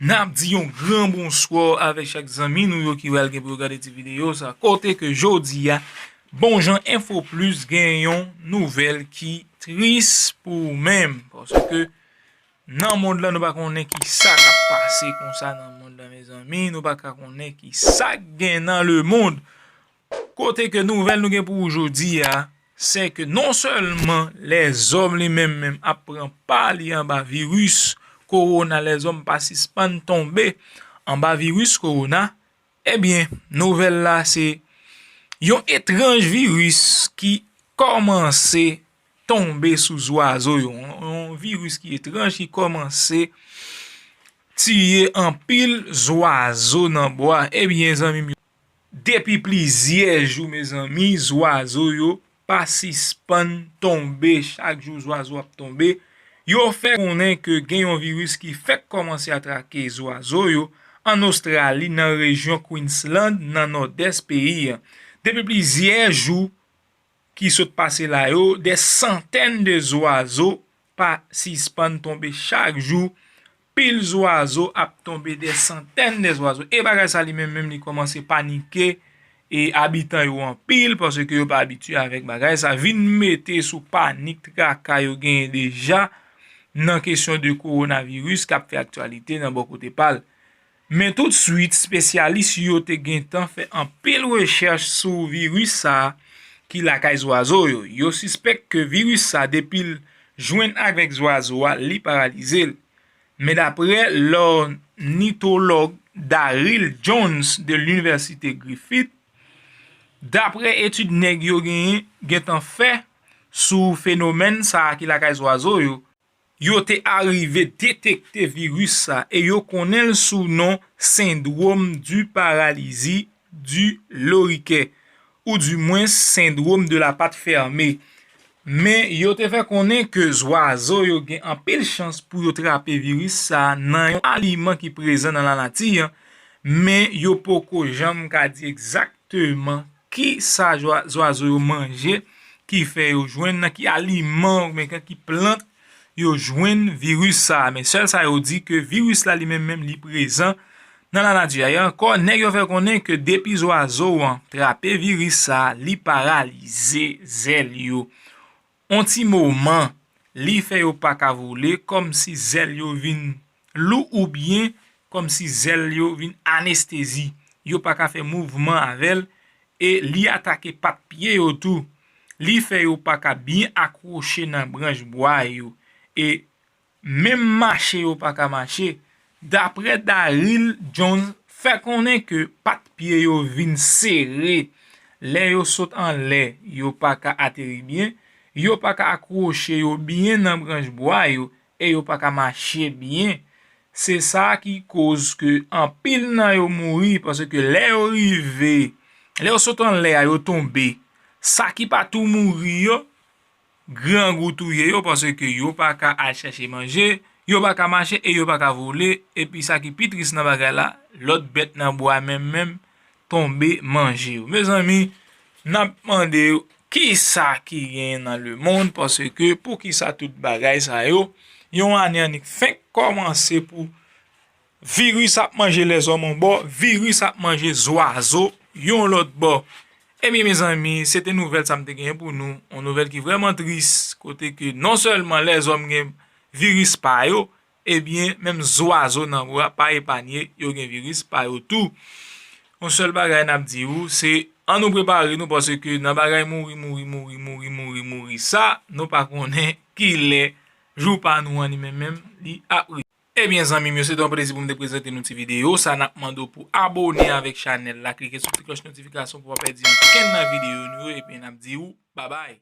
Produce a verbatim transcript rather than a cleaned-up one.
N ap di yon gran bonswa avèk chak zanmi nou yo ki pral gen pou yo gade ti videyo sa. Kote ke jodi a, Bon Jan Enfo Plis gen yon nouvèl ki tris pou ou menm. Paske nan mond lan, nou pa konnen ki sa k ap pase konsa nan mond lan, mezanmi. Nou pa ka konnen ki sa k gen nan lemonn. Kote ke nouvèl nou gen pou ou jodi a, se ke non sèlman lèzòm li menm menm ap pran pa li anba viris kowona, lèzòm pa sispann tonbe anba viris kowona, ebyen, nouvèl la se yon etranj viris ki kòmanse tonbe sou zwazo yo. Yon, yon viris ki etranj ki kòmanse tiye anpil zwazo nan bwa. Ebyen, zanmi m yo, depi plizyè jou, mezanmi, zwazo yo pa sispann tonbe. Chak jou, zwazo ap tonbe. Yo fè konnen ke gen yon viris ki fèk kòmanse atake zwazo yo ann Ostrali, nan rejyon Queensland, nan nòdès peyi a. Depi plizyè jou ki sot pase la yo, dè santèn de zwazo pa sispann tonbe chak jou. Pil zwazo ap tonbe, dè santèn de zwazo. E bagay sa li menm menm li kòmanse panike e abitan yo anpil, paske yo pa abitye avèk bagay sa. Vin mete sou panik, traka yo genyen deja nan kesyon de kowonaviris k ap fè aktyalite nan bò kote pa l. Men toutswit, espesyalis yo te gentan fè anpil rechèch sou viris sa a ki lakay zwazo yo. Yo sispèk ke viris sa, depi l jwenn avèk zwazo a, li paralize l. Men daprè lònitològ Daryl Jones de Linivèsite Griffith, daprè etid nèg yo genyen, gentan fè sou fenomèn sa a ki lakay zwazo yo, yo te arive detekte viris sa e yo konnen l sou non sendwòm di paralizi di loriquet, oudimwens sendwòm de la patte fermée. Men yo te fè konnen ke zwazo yo gen anpil chans pou yo trape viris sa a nan yon aliman ki prezan nan lanati a, men yo poko janm ka di egzakteman ki sa zwa-, zwazo yo manje ki fè yo jwenn, nan ki aliman oubyen ki plant yo jwenn viris sa a. Men sèl sa yo di ke viris la li menm menm li prezan nan lanati a. E ankò, nèg yo fè konnen ke depi zwazo an trape viris sa a, li paralize zèl yo. On ti moman, li fè yo pa ka vole, kòmsi zèl yo vin lou oubyen kòmsi zèl yo vin anestezi. Yo pa ka fè mouvman avè l e li atake pat pye yo tou. Li fè yo pa ka byen akwoche nan branch bwa yo e menm mache yo pa ka mache. Daprè Daryl Jones, fè konnen ke pat pye yo vin sere. Lè yo sot anlè, yo pa ka ateri byen, yo pa ka akwoche yo byen nan branch bwa yo e yo pa ka mache byen. Se sa ki koz ke anpil nan yo mouri, paske lè yo rive, lè yo sot anlè a, yo tonbe. Sa ki pa tou mouri yo, grangou touye yo, paske yo pa ka al chèche manje, yo pa ka mache e yo pa ka vole, epi sa ki pi tris nan bagay la, lòt bèt nan bwa menm menm tonbe manje yo. Mezanmi, n ap mande yo, kisa ki genyen nan lemonn, paske poukisa tout bagay sa yo, yon ane annik fenk kòmanse pou viris ap manje lèzòm yon bò, viris ap manje zwazo yon lòt bò. Ebyen, mezanmi, se te nouvèl sa m te genyen pou nou, yon nouvèl ki vrèman tris, kote ke non sèlman lèzòm gen viris pa yo, ebyen, menm zwazo nan bwa pa epanye, yo gen viris pa yo tou. Yon sèl bagay n ap di ou, se ann nou prepare nou, paske nan bagay mouri, mouri, mouri, mouri, mouri, mouri sa, nou pa konnen kilè jou pa nou an li menm menm, li ap rive. Ebyen, zanmi m yo, se te yon plezi pou m te prezante nou ti videyo sa. N ap mande w pou abone avèk chanèl la, klike sou ti klòch notifikasyon pou w pa pèdi ankenn nan videyo nou yo, epi n ap di w babay.